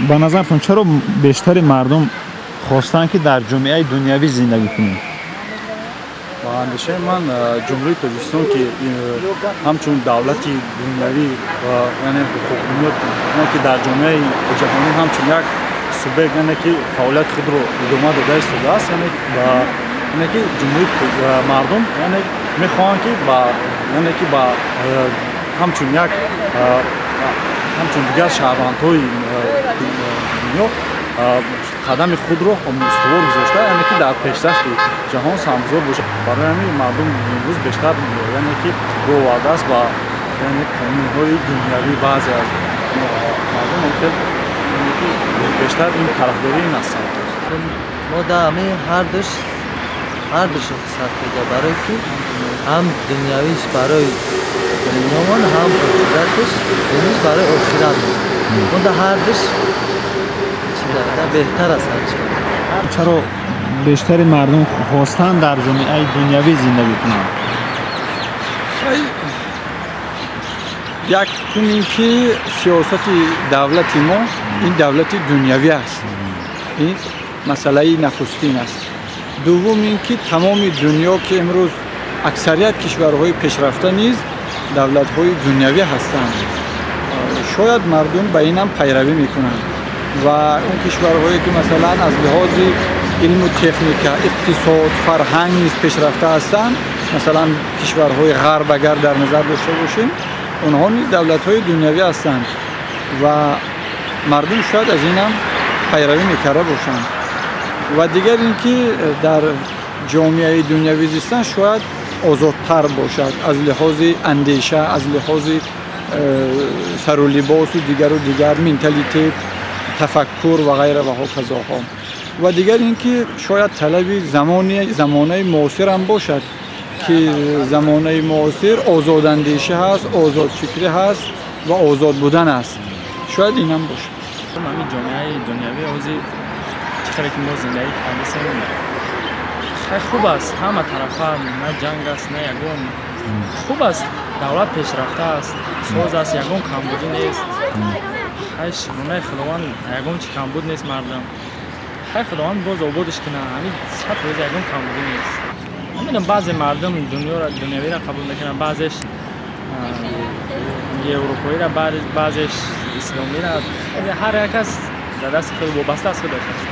Ба назартон чаро бештари мардум хостанд, ки дар ҷомеаи дунявӣ зиндагӣ кунанд? Ба андешаи ман, Ҷумҳурии Тоҷикистон, ки ҳамчун давлати дунявӣ, яъне ҳуқуқбунёд, ки дар ҷомеаи ҷаҳонӣ ҳамчун як субъект, яъне ки фаъолияти худро идома дода истодааст, яъне ки ҷумҳурии мардум, яъне мехоҳанд, ки ба, яъне ки ба ҳамчун як ҳамчун дигар шаҳрвандҳои дунё қадами худро устувор гузошта, яъне ки дар пешрафти ҷаҳон саҳмгузор бошад. Барои ҳамин мардум имрӯз бештар, яъне ки рӯ овардааст ба, яъне, қонунҳои дунявӣ. Баъзе аз мардум хел, яъне ки бештар ин тарафдори ин ҳастанд. Мо да ҳамин ҳардуш сарфида, барое ки ҳам дунявиш барои дунёмон, ҳам охираташ, диниш барои охират. Мо да ҳардуш беҳтар аст. Чаро бештари мардум хостанд дар ҷомеаи дунявӣ зиндагӣ кунанд? Якум ин ки сиёсати давлати мо ин давлати дунявӣ аст, ин масъалаи нахустин аст. Дуввум ин ки тамоми дунё, ки имрӯз аксарият кишварҳои пешрафта низ давлатҳои дунявӣ ҳастанд, шояд мардум ба инам пайравӣ мекунанд. Ва он кишварҳое, ки масалан аз лиҳози илму техника, иқтисод, фарҳанг низ пешрафта ҳастанд, масалан кишварҳои ғарб агар дар назар дошта бошем, онҳо низ давлатҳои дунявӣ ҳастанд ва мардум шояд аз инам пайравӣ мекарда бошанд. Ва дигар ин ки дар ҷомеаи дунявӣ зистан шояд озодтар бошад аз лиҳози андеша, аз лиҳози сару либосу дигару дигар, менталитет, тафаккур ва ғайра ва ҳоказоҳо. Ва дигар ин ки шояд талаби замонаи муосирам бошад, ки замонаи муосир озодандешӣ ҳаст, озодфикрӣ ҳаст ва озод будан аст. Шояд инам бошад. Ҳамин ҷомеаи дунявӣ ҳозир чӣ хеле ки мо зиндагӣ кардасем, хеле хуб аст ҳама тарафа, на ҷанг аст, на ягон, хуб аст, давлат пешрафта аст, соз аст, ягон камбудӣ нест. Хай, шукронаи Худованд, ягон чи камбуд нест мардам. Хай, Худованд боз ободаш кунад. Ҳамин 100% ягон камбудӣ нест. Ҳаминам баъзе мардум дунявиро қабул мекунанд, баъзеш европоиро, баъзеш исломиро. Ҳар як кас дар дасти худ вобаста аз худаш аст.